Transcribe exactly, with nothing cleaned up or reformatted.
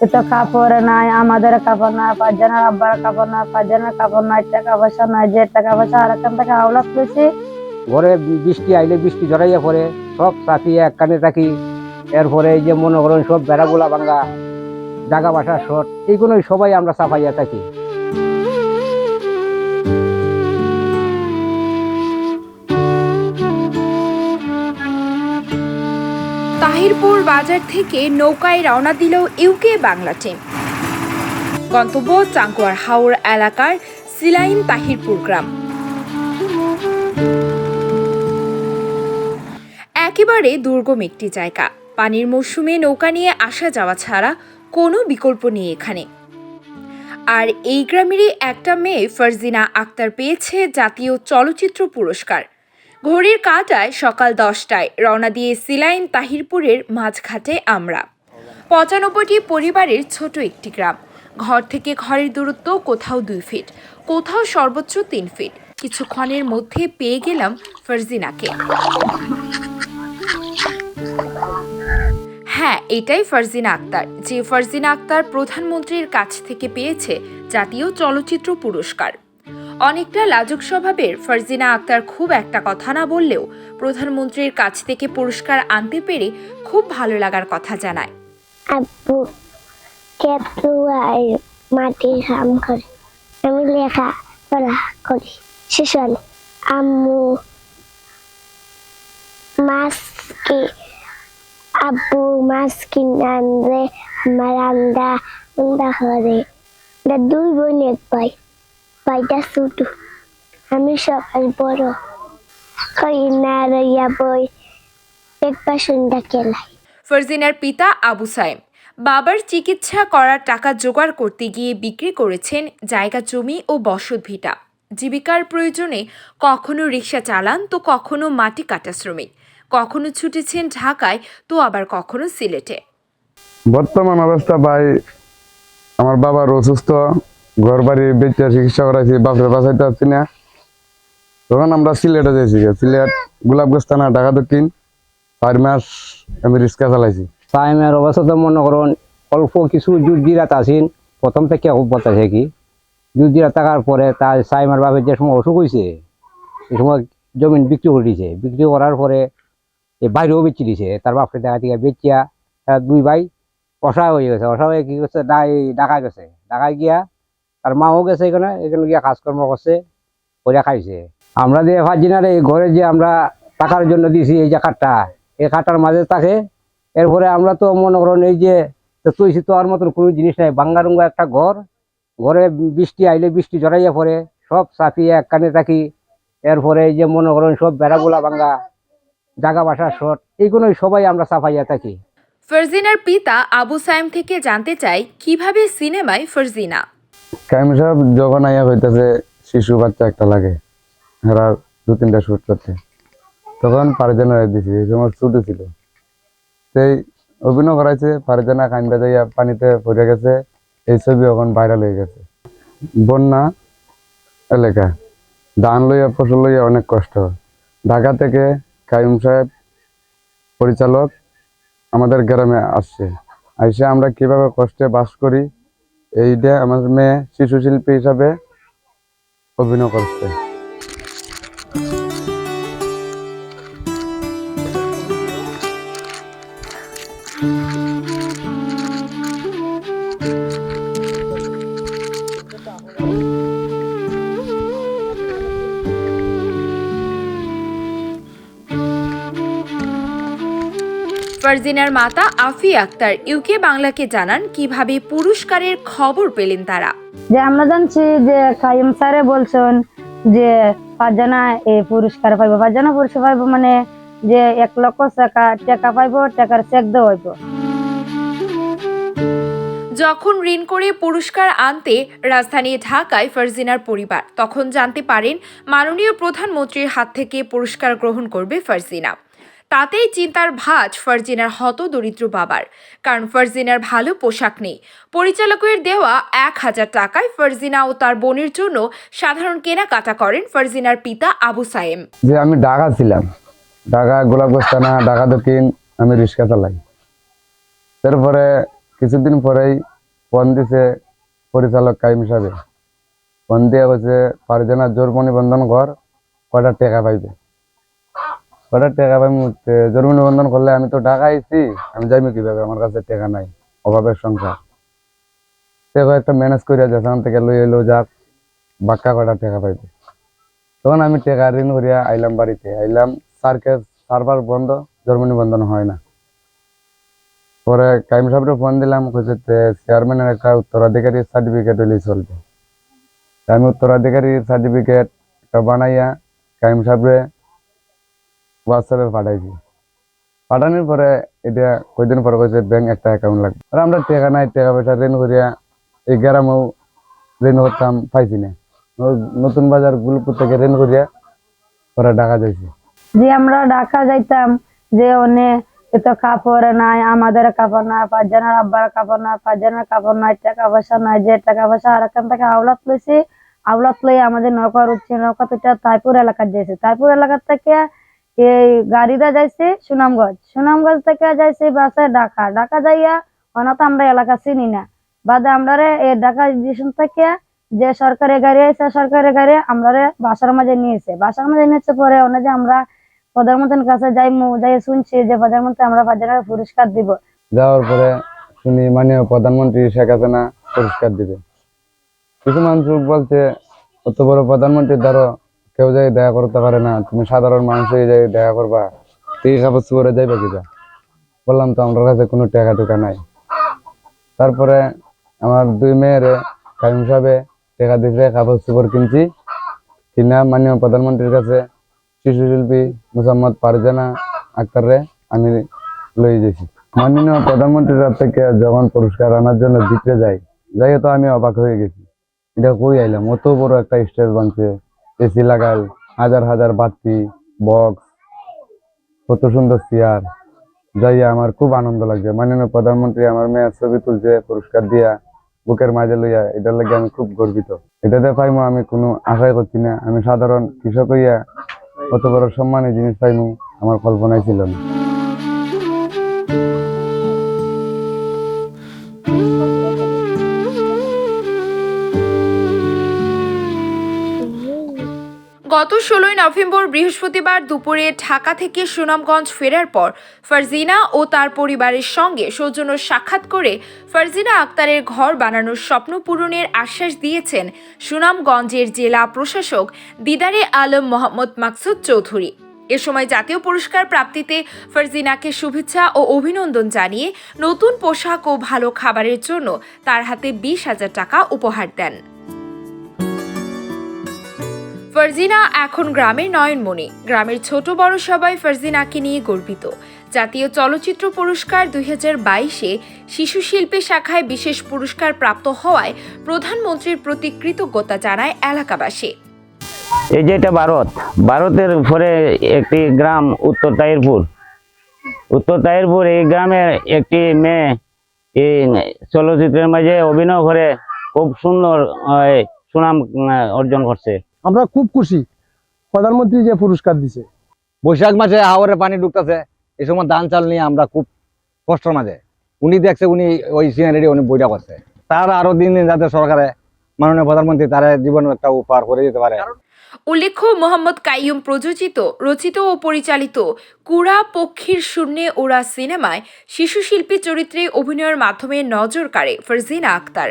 এ তো কাপড় নাই, আমাদের কাপড় নাই, পাঁচজনের আব্বার কাপড় নাই, পাঁচজনের কাপড় নাই, টাকা পয়সা নাই, যে টাকা পয়সা আর এখান থেকে আওলাদ লইছি। ঘরে বৃষ্টি আইলে বৃষ্টি জড়াইয়া পড়ে, সব চাপিয়া একখানে থাকি। এরপরে এই যে মনে করেন সব বেড়াগুলা ভাঙ্গা, জাগা বাসা শর্ট, এইগুলোই সবাই আমরা চাপাইয়া থাকি। তাহিরপুর বাজার থেকে নৌকায় রওনা দিল ইউকে বাংলা টিম। গন্তব্য চাঙ্কুয়ার হাওর এলাকার সিলাইন তাহিরপুর গ্রাম। একেবারে দুর্গম একটি জায়গা। পানির মৌসুমে নৌকা নিয়ে আসা যাওয়া ছাড়া কোনো বিকল্প নেই এখানে। আর এই গ্রামেরই একটা মেয়ে ফারজিনা আক্তার পেয়েছে জাতীয় চলচ্চিত্র পুরস্কার। ঘড়ির কাঁটায় সকাল দশটায় রওনা দিয়ে সিলাইন তাহিরপুরের মাঝঘাটে আমরা। পঁচানব্বইটি পরিবারের ছোট একটি গ্রাম। ঘর থেকে ঘরের দূরত্ব কোথাও দুই ফিট, কোথাও সর্বোচ্চ তিন ফিট। কিছুক্ষণের মধ্যে পেয়ে গেলাম ফারজিনাকে। হ্যাঁ, এটাই ফারজিনা আক্তার, যে ফারজিনা আক্তার প্রধানমন্ত্রীর কাছ থেকে পেয়েছে জাতীয় চলচ্চিত্র পুরস্কার। অনেকটা লাজুক স্বভাবের ফারজিনা আক্তার খুব একটা কথা না বললেও প্রধানমন্ত্রীর কাছ থেকে পুরস্কার আনতে পেরে খুব ভালো লাগার কথা জানায়। আব্বু খেত রুয়ায়, মাটির কাম করে, আমি লেখাপড়া করি। শিশু আনি আম্মু মাছ কি আব্বু মাছ কিনে আনবে, আমার রান্দা রান্দা করে। দুই বোন এক ভাই, ভাইটা ছোট, আমি সবার বড়। কই না রইয়া বই, পেট পাশুনটা খেলাই। ফারজিনার পিতা আবু সাইম বাবার চিকিৎসা করার টাকা জোগাড় করতে গিয়ে বিক্রি করেছেন জায়গা জমি ও বসত ভিটা। জীবিকার প্রয়োজনে কখনো রিক্সা চালান তো কখনো মাটি কাটা শ্রমিক, কখনো ছুটেছেন ঢাকায় তো আবার কখনো সিলেটে। বর্তমান অবস্থা ভাই, আমার বাবার অসুস্থ, ঘর বাড়ি বেচা চিকিৎসা করাইছি, বাপরে বাঁচাইতে পারছি না। তখন আমরা সিলেটে যাইছি, সিলেট গোলাপগঞ্জ থানা, ঢাকা দক্ষিণ। চার মাস আমি রিক্সা চালাইছি। সাইমের অবস্থা তো মনে করুন অল্প কিছু জুরজিরাত আছেন, প্রথম থেকে খুব বলতেছে কি জুরজিরাত থাকার পরে তার সাইমের বাপের যে সময় অসুখ হয়েছে, এই সময় জমিন বিক্রি করে দিয়েছে। বিক্রি করার পরে এই বাইরেও বেচি দিছে, তার বাপরে দেখা দিয়ে বেচিয়া তারা দুই ভাই অসহায় হয়ে গেছে। অসহায় হয়ে কি করছে, ঢাকায় গেছে, ঢাকায় গিয়া তার মাও গেছে এখানে, এখানে গিয়া কাজকর্ম করছে, করিয়া খাইছে। আমরা যে ফারজিনারে এই ঘরে যে আমরা থাকার জন্য দিছি এই যে খাটটা, এই খাটটার মাঝে থাকে। এরপরে আমরা তো মনে করেন এই যে তো তুই তো আর মতন কোনো জিনিস নাই, ভাঙ্গারুঙ্গা একটা ঘর, ঘরে বৃষ্টি আইলে বৃষ্টি জড়াইয়া পড়ে, সব চাপিয়া একখানে থাকি। এরপরে এই যে মনে করেন সব বেড়াগুলা ভাঙ্গা, জাগা বাসা শর্ট, এইগুলোই সবাই আমরা চাপাইয়া থাকি। ফারজিনার পিতা আবু সাইম থেকে জানতে চাই কিভাবে সিনেমায় ফারজিনা। কাইম সাহেব যখন আইয়া কইতাছে শিশু বাচ্চা একটা লাগে, হেরার দু তিনটা শুট করতে, তখন ফারজানারে দিছি, এই সময় ছোট ছিল। সেই অভিনয় করাইছে, ফারজানা কাইন্দা যাইয়া পানিতে পড়ে গেছে। এই ছবি এখন ভাইরাল হয়ে গেছে। বন্যা এলাকা, ধান লইয়া ফসল লইয়া অনেক কষ্ট। ঢাকা থেকে কাইম সাহেব পরিচালক আমাদের গ্রামে আসছে, আইসে আমরা কিভাবে কষ্টে বাস করি এইটা আমার মেয়ে শিশু শিল্পী হিসাবে অভিনয় করছে। ফারজিনার মাতা আফি আক্তার ইউকে বাংলাকে জানান কিভাবে পুরস্কারের খবর পেলেন তারা। যে আমরা জানছি যে কাইম স্যারে বলছেন যে ফারজানা এই পুরস্কার পাইবো, ফারজানা পুরস্কার পাইবো মানে যে এক লক্ষ টাকা, টাকা পাইবো, টাকার চেক দেওয়া হইবো। যখন ঋণ করে পুরস্কার আনতে রাজধানী ঢাকায় ফারজিনার পরিবার, তখন জানতে পারেন মাননীয় প্রধানমন্ত্রীর হাত থেকে পুরস্কার গ্রহণ করবে ফারজিনা। তাতেই চিন্তার ভাঁজ ফারজিনার হত দরিদ্র বাবার, কারণ ফারজিনার ভালো পোশাক নেই। পরিচালকের দেওয়া এক হাজার টাকায় ফারজিনা ও তার বোনের জন্য সাধারণ কেনাকাটা করেন ফারজিনার পিতা আবু সায়েম। যে আমি ঢাকা ছিলাম, ঢাকা গোলাপগঞ্জ থানা, ঢাকা দক্ষিণ, আমি রিক্সা চালাই। তারপরে কিছুদিন পরেই ফোন দিছে পরিচালক কাইম সাহেবে। ফোন দিয়া কইছে, "ফারজানা, জোড়মণি বন্ধন কর, কয়টা টেকা পাইবে।" কয়টা টেকা পাইমু? তে জোড়মণি বন্ধন করলে আমি তো ঢাকা আইছি, আমি যাইমু কিভাবে? আমার কাছে টেকা নাই, অভাবের সংসার। তে কয়, "একটা ম্যানেজ করিয়া যেখান থেকে লই এলো যাক, বাক্কা কয়টা টেকা পাইবে।" তখন আমি টেকা ঋণ করিয়া আইলাম বাড়িতে, আইলাম, স্যারকে সার্ভার বন্ধ, জোড়মণি বন্ধন হয় না। পরে কাইম সাহেবরে ফোন দিলাম, কইছে, "তে চেয়ারম্যানের একটা উত্তরাধিকারী সার্টিফিকেট হইলেই চলবে।" তে আমি উত্তরাধিকারী সার্টিফিকেট একটা বানাইয়া কাইম সাহেবরে WhatsApp-এ পাঠাইছি। পাঠানোর পরে এটা কয়দিন পরে কইছে, "ব্যাংক একটা অ্যাকাউন্ট লাগবে।" আর আমরা টেকা নাই, টেকা পয়সা ঋণ করিয়া এই গ্রামেও ঋণ করতাম, পাইছি না। ওই নতুন বাজার গুলপুর থেকে ঋণ করিয়া পরে ঢাকা যাইছি। যে আমরা ঢাকা যাইতাম, যে অনে এত কাপড় নাই, আমাদের কাপড় নাই, ফারজানার আব্বার কাপড় নাই, ফারজানার কাপড় নাই, টাকা পয়সা নাই, যে টাকা পয়সা আর এখান থেকে আওলাত লইছি, আওলাত লই আমাদের নৌকা উঠছে, নৌকা উঠে তাইপুর এলাকাত যাইছে। তাইপুর এলাকা থেকে এই গাড়িতে যাইছি সুনামগঞ্জ, সুনামগঞ্জ থেকে যাইছি বাসে ঢাকা, ঢাকা যাইয়া অনা তো আমরা এলাকা চিনি না, বাদে আমরারে এই ঢাকা স্টেশন থেকে যে সরকারি গাড়ি আইছে, সরকারি গাড়ি আমরারে বাসার মাঝে নিয়েছে। বাসার মাঝে নিয়েছে পরে অনে যে আমরা প্রধানমন্ত্রীর কাছে যাইমু, যাই শুনছি যে প্রধানমন্ত্রী আমরা ফারজানারে পুরস্কার দিব। যাওয়ার পরে শুনি মাননীয় প্রধানমন্ত্রী শেখ হাসিনা পুরস্কার দিবে। কিছু মানুষ বলছে, "অত বড় প্রধানমন্ত্রীর দ্বারা কেউ যাই দেখা করতে পারে না, তুমি সাধারণ মানুষ হয়ে যাই দেখা করবা, তুই কাপড় চোপড়ে যাইবা কিবা?" বললাম, "তো আমার কাছে কোনো টাকা টুকা নাই।" তারপরে আমার দুই মেয়েরে কাইম সাহেবে টাকা দিছে, কাপড় চোপড় কিনছি, কিনা মাননীয় প্রধানমন্ত্রীর কাছে শিশু শিল্পী মোসাম্মদ ফারজানা আক্তাররে আমি লই গেছি। মাননীয় প্রধানমন্ত্রীর হাত থেকে যখন পুরস্কার আনার জন্য ভিতরে যাই, যাই তো আমি অবাক হয়ে গেছি। এটা কই আইলাম? অত বড় একটা স্টেজ ভাঙছে, এসি লাগাইল, হাজার হাজার বাতি, বক্স, কত সুন্দর চেয়ার। যাইয়া আমার খুব আনন্দ লাগছে। মাননীয় প্রধানমন্ত্রী আমার মেয়ের ছবি তুলছে, পুরস্কার দিয়া বুকের মাঝে লইয়া, এটার লাগি আমি খুব গর্বিত। এটাতে পাইমু আমি কোনো আশাই করছি না। আমি সাধারণ কৃষক হইয়া অত বড় সম্মানী জিনিস পাইমু আমার কল্পনায় ছিল না। গত ষোলোই নভেম্বর বৃহস্পতিবার দুপুরে ঢাকা থেকে সুনামগঞ্জ ফেরার পর ফারজিনা ও তার পরিবারের সঙ্গে সৌজন্য সাক্ষাৎ করে ফারজিনা আক্তারের ঘর বানানোর স্বপ্ন পূরণের আশ্বাস দিয়েছেন সুনামগঞ্জের জেলা প্রশাসক দিদারে আলম মোহাম্মদ মাকসুদ চৌধুরী। এ সময় জাতীয় পুরস্কার প্রাপ্তিতে ফারজিনাকে শুভেচ্ছা ও অভিনন্দন জানিয়ে নতুন পোশাক ও ভালো খাবারের জন্য তার হাতে বিশ হাজার টাকা উপহার দেন। ফারজিনা এখন গ্রামের নয়নমণি। গ্রামের ছোট বড় সবাই ফারজিনাকে নিয়ে গর্বিত। জাতীয় চলচ্চিত্র পুরস্কার দুই হাজার বাইশে শিশু শিল্পী শাখায় বিশেষ পুরস্কার প্রাপ্ত হওয়ায় প্রধানমন্ত্রীর প্রতি কৃতজ্ঞতা জানায় এলাকাবাসী। এই যে এটা ভারত, ভারতের উপরে একটি গ্রাম উত্তর তাহিরপুর। উত্তর তাহিরপুর, এই গ্রামের একটি মেয়ে এই চলচ্চিত্রের মাঝে অভিনয় করে খুব সুন্দর, আহ, সুনাম, আহ, অর্জন করছে। আমরা খুব খুশি প্রধানমন্ত্রী যে পুরস্কার দিছে। বৈশাখ মাসে হাওরে পানি ঢুকতেছে, এই সময় ধান চাল নিয়ে আমরা খুব কষ্টর মাঝে। উনি দেখছে, উনি ওই সিনারিটি উনি বইটা করছে। তার আরো দিন দিন যাতে সরকারে, মাননীয় প্রধানমন্ত্রী তারে জীবনে একটা উপহার করে দিতে পারে। উল্লেখ্য, মোহাম্মদ কাইয়ুম প্রযোজিত, রচিত ও পরিচালিত কুড়া পক্ষীর শূন্যে উড়া সিনেমায় শিশু শিল্পী চরিত্রে অভিনয়ের মাধ্যমে নজর কাড়ে ফারজিনা আক্তার।